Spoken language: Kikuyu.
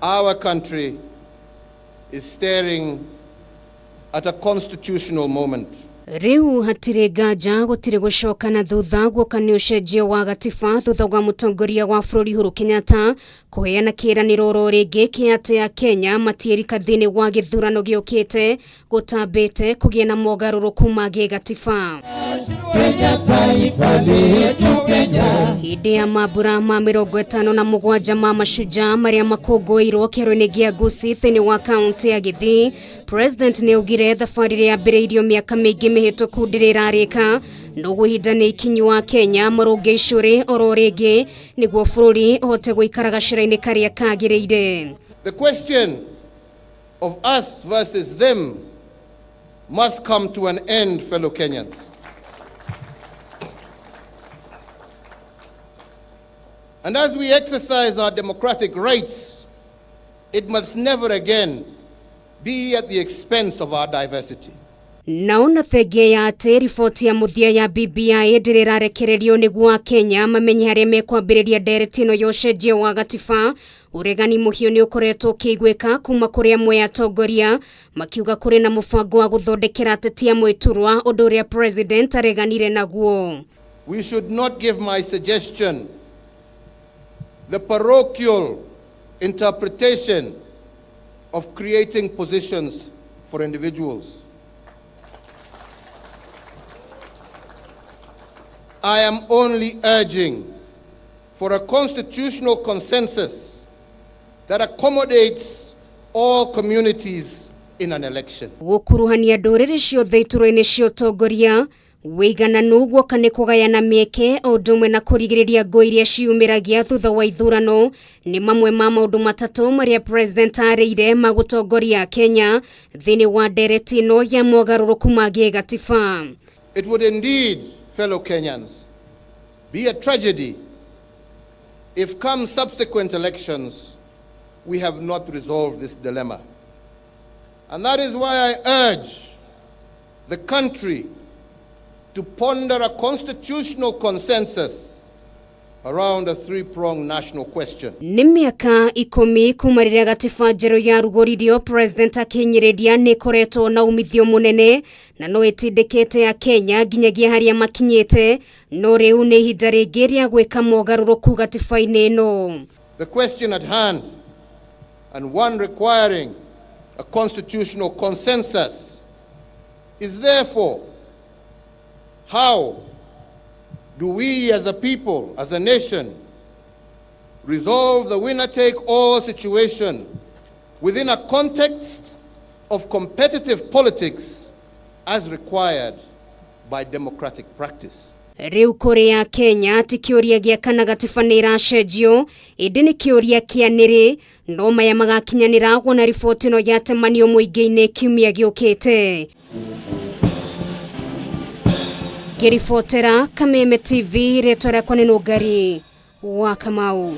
Our country is staring at a constitutional moment. Rĩu hatirĩ nganja gũtirĩ gũcoka na thutha guoka nĩ ũcenjio wa gatiba thutha wa mũtongoria wa bũrũri Uhuru Kenyatta kũheana kĩĩranĩro oro rĩngĩ kĩa atĩ Akenya matiĩrika thĩinĩ wa gĩthurano gĩũkĩte gũtambĩte kũgĩa na mogarũrũku ma gĩgatiba. Kenya taifa letu Kenya. Hĩndĩ ya mambura ma 57 ma mashujaa marĩa makũngũĩirwo kĩharo-inĩ gĩa Gusii thĩinĩ wa kaunti ya Gĩthii, President nĩ augire thabarĩ ĩrĩa yambĩrĩirio mĩaka mĩingĩ mĩhĩtũku ndĩrĩ ĩrarĩka, noguo ihinda nĩ ikinyu wa Kenya marũnge icũrĩ oro rĩngĩ nĩguo bũrũri ũhote gũikara gacĩra-inĩ karĩa kagĩrĩire. The question of us versus them must come to an end, fellow Kenyans. And as we exercise our democratic rights, it must never again be at the expense of our diversity. Nao na thengia ya atĩ riboti ya mũthia ya BBI ndĩrĩ ĩrarekererio nĩguo Akenya mamenye harĩa mekwambĩrĩria ndereti ĩno ya ũcenjia wa gatiba. Ũregani mũhiũ nĩ ũkoretwo ũkĩiguĩka kuma kũrĩ amwe atongoria makiuga kũrĩ na mũbango wa gũthondekera ateti amwe iturwa, ũndũ ũrĩa president areganire naguo. We should not give my suggestion the parochial interpretation of creating positions for individuals. I am only urging for a constitutional consensus that accommodates all communities in an election. Gũkuruhania ndũrĩrĩ ciothe iturwa-inĩ cia ũtongoria wĩigananu guoka nĩ kũgayana mĩeke o ũndũ ũmwe na kũrigĩrĩria ngũĩ iria ciumĩragia thutha wa ithurano nĩ mamwe ma maũndũ matatũ marĩa president arĩire ma gũtongoria Kenya thĩinĩ wa ndereti ĩno ya mogarũrũku ma gĩgatiba. It would indeed, fellow Kenyans, be a tragedy if come subsequent elections we have not resolved this dilemma. And that is why I urge the country to ponder a constitutional consensus around a three-pronged national question. Nĩ mĩaka 10 kuma rĩrĩa gatiba njerũ yarugũririo, president akĩnyĩrĩria nĩ ĩkoretwo na umithio mũnene na no ĩtindĩkĩte Akenya nginyagia harĩa makinyĩte, no rĩu nĩ ihinda rĩngĩ rĩa gwĩka mogarũrũku gatiba-inĩ ĩno. The question at hand, and one requiring a constitutional consensus, is therefore, how do we as a people, as a nation, resolve the winner-take-all situation within a context of competitive politics as required by democratic practice? Rĩu kũrĩ ya Kenya ti kĩũria gĩa kana gatiba nĩ ĩracenjio, ĩndĩ nĩ kĩũria kĩa nĩrĩ no maya magakinyanĩra wona riboti ĩno yatemanio mũingĩ-inĩ kiumia gĩũkĩte. Ngĩribotera Kameme TV, rĩtwa rĩakwa nĩ Nũngari wa Kamau.